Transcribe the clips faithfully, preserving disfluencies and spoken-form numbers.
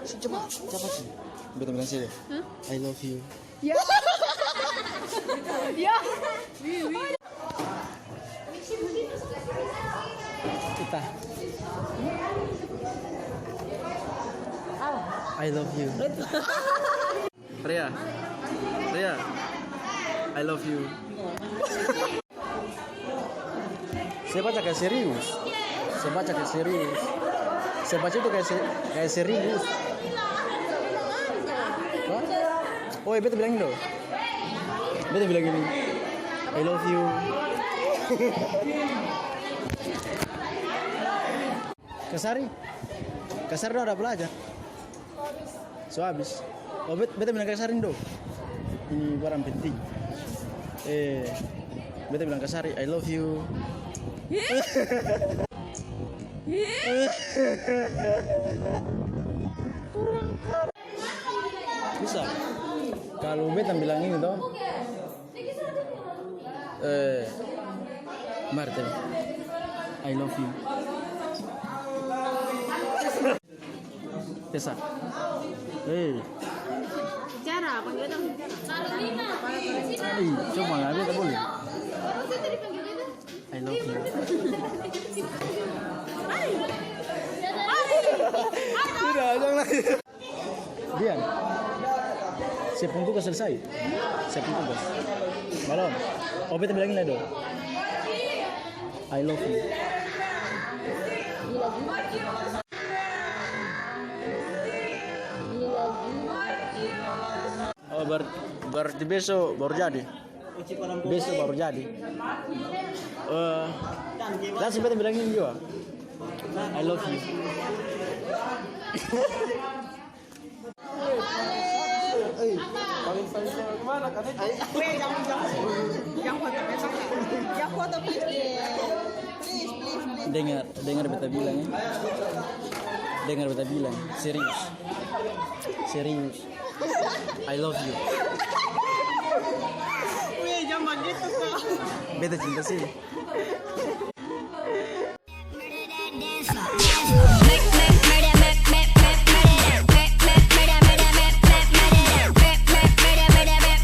Coba, coba sih. Beta bilang sini. Hah? "I love you." Ya. Ya. Kita. "I love you." Rea. Rea. "I love you." Saya baca kayak serius. Saya baca kayak serius. Saya baca itu kayak se-, kayak serius. Hah? Oh, beta bilang ini dong. Beta bilang gini, "I love you." Kasari? Kasari dong ada belajar? So abis. Oh, bet-, beta bilang Kasari nih, do. Ini barang penting. Eh, beta bilang Kasari, "I love you." Bisa. Kalau beta bilang ini, to. Eh, mari tadi. "I love you." Tesa. Hei. Bicara, panggil beta bicara. Hei, coba nggak, beta boleh? "I love you." Tidak, jangan lagi. Dian, se pung tugas selesai. Se pung tugas. Malom. Oh, beta bilang ini do. "I love you." Oh, ber-, berarti beso baru jadi. Beso baru jadi. Eh, langsung beta bilang ini jua. "I love you." Weh, jangan, jangan. Jangan foto, jangan foto, please, deh. Please, please, please. Dengar, dengar beta bilang, ya. Dengar beta bilang, serius. Serius. "I love you." Weh, jangan begitu, kok. Beta cinta sih.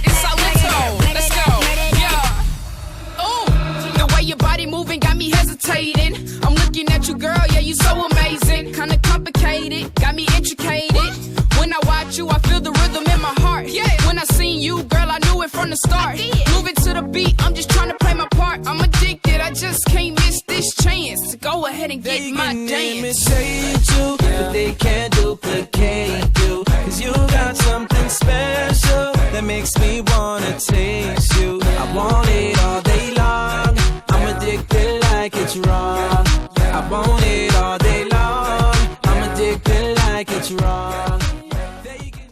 It's Salento. Let's go. Yeah. Ooh, the way your body moving got me hesitating. I'm looking at you, girl, yeah, you so amazing. Kinda complicated, got me intricated. When I watch you, I feel the rhythm in my heart. Yeah. When I seen you, girl, I knew it from the start. I did. Moving to the beat, I'm just tryna play my part. I'm addicted, I just can't miss this chance. Go ahead and get my dance. They can imitate you, but they can't duplicate you. 'Cause you got something special that makes me wanna taste you. I want it all day long. I'm addicted like it's wrong. I want it all day long. I'm addicted like it's wrong.